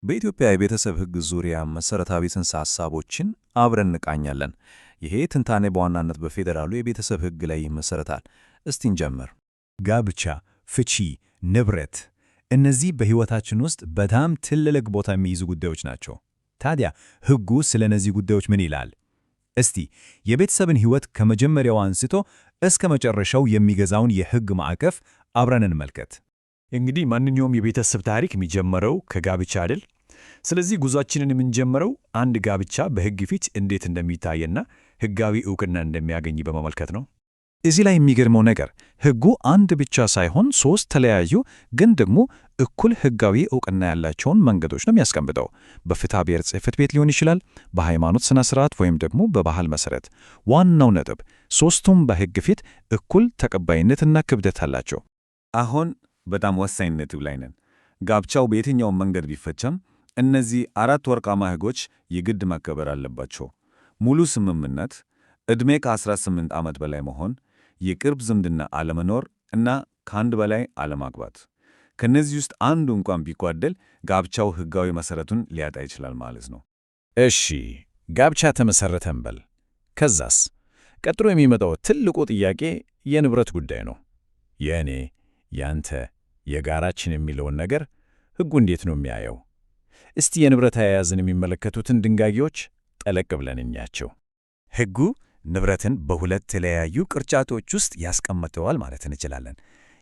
በኢትዮጵያ የቤተሰብ ሕግ ዙሪያ መሰረታዊ ጽንሰ ሐሳቦችን አብረን እንቃኛለን። ይሄ ትንታኔ በዋናነት በፌዴራሉ የቤተሰብ ሕግ ላይ ይመሰረታል። እስቲ እንጀምር። ጋብቻ፣ ፍቺ፣ ንብረት እነዚህ በሕይወታችን ውስጥ በጣም ትልልቅ ቦታ የሚይዙ ጉዳዮች ናቸው። ታዲያ ሕጉ ስለ እነዚህ ጉዳዮች ምን ይላል? እስቲ የቤተሰብን ሕይወት ከመጀመሪያው አንስቶ እስከ መጨረሻው የሚገዛውን የሕግ ማዕቀፍ አብረን እንመልከት። እንግዲህ ማንኛውም የቤተሰብ ታሪክ የሚጀመረው ከጋብቻ አይደል? ስለዚህ ጉዟችንን የምንጀምረው አንድ ጋብቻ በሕግ ፊት እንዴት እንደሚታይና ሕጋዊ ዕውቅና እንደሚያገኝ በመመልከት ነው። እዚህ ላይ የሚገርመው ነገር ሕጉ አንድ ብቻ ሳይሆን ሶስት ተለያዩ ግን ደግሞ እኩል ሕጋዊ ዕውቅና ያላቸውን መንገዶች ነው የሚያስቀምጠው። በፍትሐ ብሔር ጽሕፈት ቤት ሊሆን ይችላል፣ በሃይማኖት ሥነ ሥርዓት ወይም ደግሞ በባህል መሠረት። ዋናው ነጥብ ሶስቱም በሕግ ፊት እኩል ተቀባይነትና ክብደት አላቸው። አሁን በጣም ወሳኝ ነጥብ ላይ ነን። ጋብቻው በየትኛውም መንገድ ቢፈቸም እነዚህ አራት ወርቃማ ሕጎች የግድ መከበር አለባቸው። ሙሉ ስምምነት፣ ዕድሜ ከ18 ዓመት በላይ መሆን፣ የቅርብ ዝምድና አለመኖር እና ከአንድ በላይ አለማግባት። ከእነዚህ ውስጥ አንዱ እንኳን ቢጓደል ጋብቻው ሕጋዊ መሠረቱን ሊያጣ ይችላል ማለት ነው። እሺ፣ ጋብቻ ተመሠረተ እንበል። ከዛስ? ቀጥሎ የሚመጣው ትልቁ ጥያቄ የንብረት ጉዳይ ነው። የእኔ፣ ያንተ፣ የጋራችን የሚለውን ነገር ሕጉ እንዴት ነው የሚያየው? እስቲ የንብረት አያያዝን የሚመለከቱትን ድንጋጌዎች ጠለቅ ብለን እንያቸው። ሕጉ ንብረትን በሁለት የተለያዩ ቅርጫቶች ውስጥ ያስቀምጠዋል ማለት እንችላለን።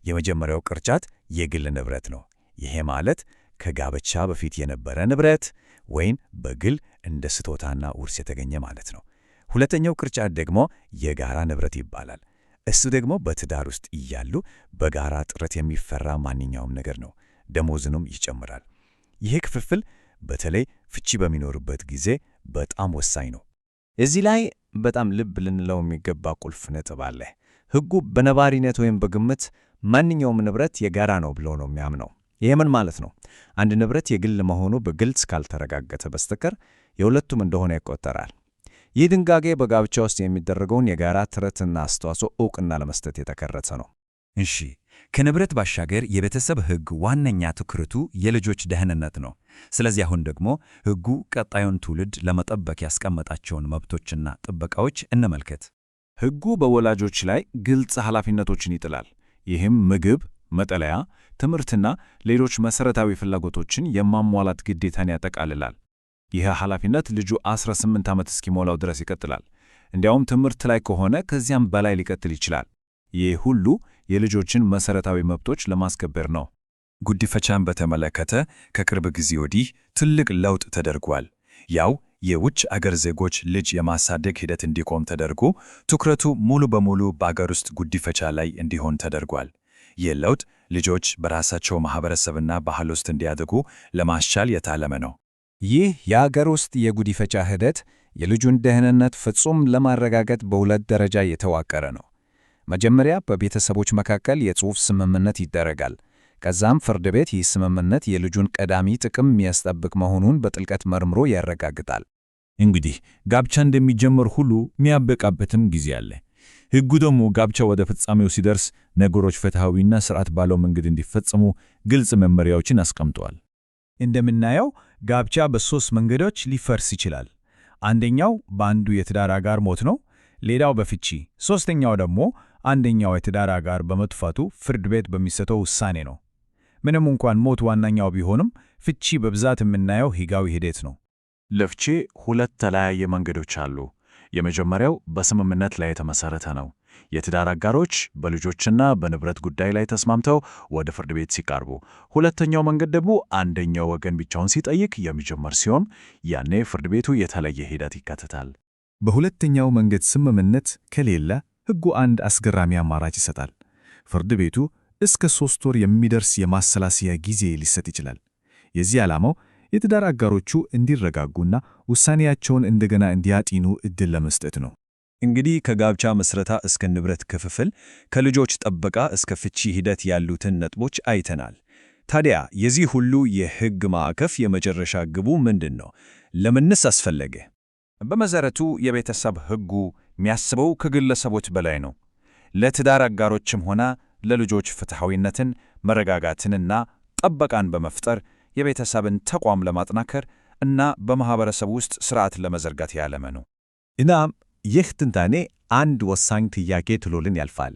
የመጀመሪያው ቅርጫት የግል ንብረት ነው። ይሄ ማለት ከጋብቻ በፊት የነበረ ንብረት ወይም በግል እንደ ስጦታና ውርስ የተገኘ ማለት ነው። ሁለተኛው ቅርጫት ደግሞ የጋራ ንብረት ይባላል። እሱ ደግሞ በትዳር ውስጥ እያሉ በጋራ ጥረት የሚፈራ ማንኛውም ነገር ነው። ደሞዝንም ይጨምራል። ይሄ ክፍፍል በተለይ ፍቺ በሚኖርበት ጊዜ በጣም ወሳኝ ነው። እዚህ ላይ በጣም ልብ ልንለው የሚገባ ቁልፍ ነጥብ አለ። ሕጉ በነባሪነት ወይም በግምት ማንኛውም ንብረት የጋራ ነው ብሎ ነው የሚያምነው። ይህ ምን ማለት ነው? አንድ ንብረት የግል መሆኑ በግልጽ ካልተረጋገጠ በስተቀር የሁለቱም እንደሆነ ይቆጠራል። ይህ ድንጋጌ በጋብቻ ውስጥ የሚደረገውን የጋራ ጥረትና አስተዋጽኦ ዕውቅና ለመስጠት የተቀረጸ ነው። እሺ፣ ከንብረት ባሻገር የቤተሰብ ሕግ ዋነኛ ትኩረቱ የልጆች ደህንነት ነው። ስለዚህ አሁን ደግሞ ሕጉ ቀጣዩን ትውልድ ለመጠበቅ ያስቀመጣቸውን መብቶችና ጥበቃዎች እንመልከት። ሕጉ በወላጆች ላይ ግልጽ ኃላፊነቶችን ይጥላል። ይህም ምግብ፣ መጠለያ፣ ትምህርትና ሌሎች መሠረታዊ ፍላጎቶችን የማሟላት ግዴታን ያጠቃልላል። ይህ ኃላፊነት ልጁ 18 ዓመት እስኪሞላው ድረስ ይቀጥላል። እንዲያውም ትምህርት ላይ ከሆነ ከዚያም በላይ ሊቀጥል ይችላል። ይህ ሁሉ የልጆችን መሠረታዊ መብቶች ለማስከበር ነው። ጉዲፈቻን በተመለከተ ከቅርብ ጊዜ ወዲህ ትልቅ ለውጥ ተደርጓል። ያው የውጭ አገር ዜጎች ልጅ የማሳደግ ሂደት እንዲቆም ተደርጎ ትኩረቱ ሙሉ በሙሉ በአገር ውስጥ ጉዲፈቻ ላይ እንዲሆን ተደርጓል። ይህ ለውጥ ልጆች በራሳቸው ማህበረሰብና ባህል ውስጥ እንዲያድጉ ለማስቻል የታለመ ነው። ይህ የአገር ውስጥ የጉዲፈቻ ሂደት የልጁን ደህንነት ፍጹም ለማረጋገጥ በሁለት ደረጃ የተዋቀረ ነው። መጀመሪያ በቤተሰቦች መካከል የጽሑፍ ስምምነት ይደረጋል። ከዛም ፍርድ ቤት ይህ ስምምነት የልጁን ቀዳሚ ጥቅም የሚያስጠብቅ መሆኑን በጥልቀት መርምሮ ያረጋግጣል። እንግዲህ ጋብቻ እንደሚጀመር ሁሉ የሚያበቃበትም ጊዜ አለ። ሕጉ ደግሞ ጋብቻ ወደ ፍጻሜው ሲደርስ ነገሮች ፍትሐዊና ስርዓት ባለው መንገድ እንዲፈጸሙ ግልጽ መመሪያዎችን አስቀምጧል። እንደምናየው ጋብቻ በሶስት መንገዶች ሊፈርስ ይችላል። አንደኛው በአንዱ የትዳር አጋር ሞት ነው። ሌላው በፍቺ፣ ሶስተኛው ደግሞ አንደኛው የትዳር አጋር በመጥፋቱ ፍርድ ቤት በሚሰጠው ውሳኔ ነው። ምንም እንኳን ሞት ዋነኛው ቢሆንም ፍቺ በብዛት የምናየው ሕጋዊ ሂደት ነው። ለፍቺ ሁለት ተለያየ መንገዶች አሉ። የመጀመሪያው በስምምነት ላይ የተመሰረተ ነው። የትዳር አጋሮች በልጆችና በንብረት ጉዳይ ላይ ተስማምተው ወደ ፍርድ ቤት ሲቀርቡ፣ ሁለተኛው መንገድ ደግሞ አንደኛው ወገን ብቻውን ሲጠይቅ የሚጀመር ሲሆን ያኔ ፍርድ ቤቱ የተለየ ሂደት ይካተታል። በሁለተኛው መንገድ ስምምነት ከሌለ ሕጉ አንድ አስገራሚ አማራጭ ይሰጣል። ፍርድ ቤቱ እስከ 3 ወር የሚደርስ የማሰላሰያ ጊዜ ሊሰጥ ይችላል። የዚህ ዓላማው የትዳር አጋሮቹ እንዲረጋጉና ውሳኔያቸውን እንደገና እንዲያጢኑ ዕድል ለመስጠት ነው። እንግዲህ ከጋብቻ ምስረታ እስከ ንብረት ክፍፍል፣ ከልጆች ጥበቃ እስከ ፍቺ ሂደት ያሉትን ነጥቦች አይተናል። ታዲያ የዚህ ሁሉ የሕግ ማዕቀፍ የመጨረሻ ግቡ ምንድን ነው? ለምንስ አስፈለገ? በመሠረቱ የቤተሰብ ሕጉ የሚያስበው ከግለሰቦች በላይ ነው። ለትዳር አጋሮችም ሆነ ለልጆች ፍትሐዊነትን፣ መረጋጋትንና ጥበቃን በመፍጠር የቤተሰብን ተቋም ለማጠናከር እና በማኅበረሰብ ውስጥ ሥርዓት ለመዘርጋት ያለመ ነው። እናም ይህ ትንታኔ አንድ ወሳኝ ጥያቄ ጥሎልን ያልፋል።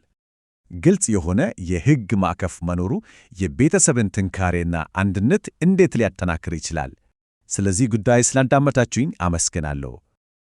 ግልጽ የሆነ የሕግ ማዕቀፍ መኖሩ የቤተሰብን ጥንካሬና አንድነት እንዴት ሊያጠናክር ይችላል? ስለዚህ ጉዳይ ስላዳመጣችሁኝ አመሰግናለሁ።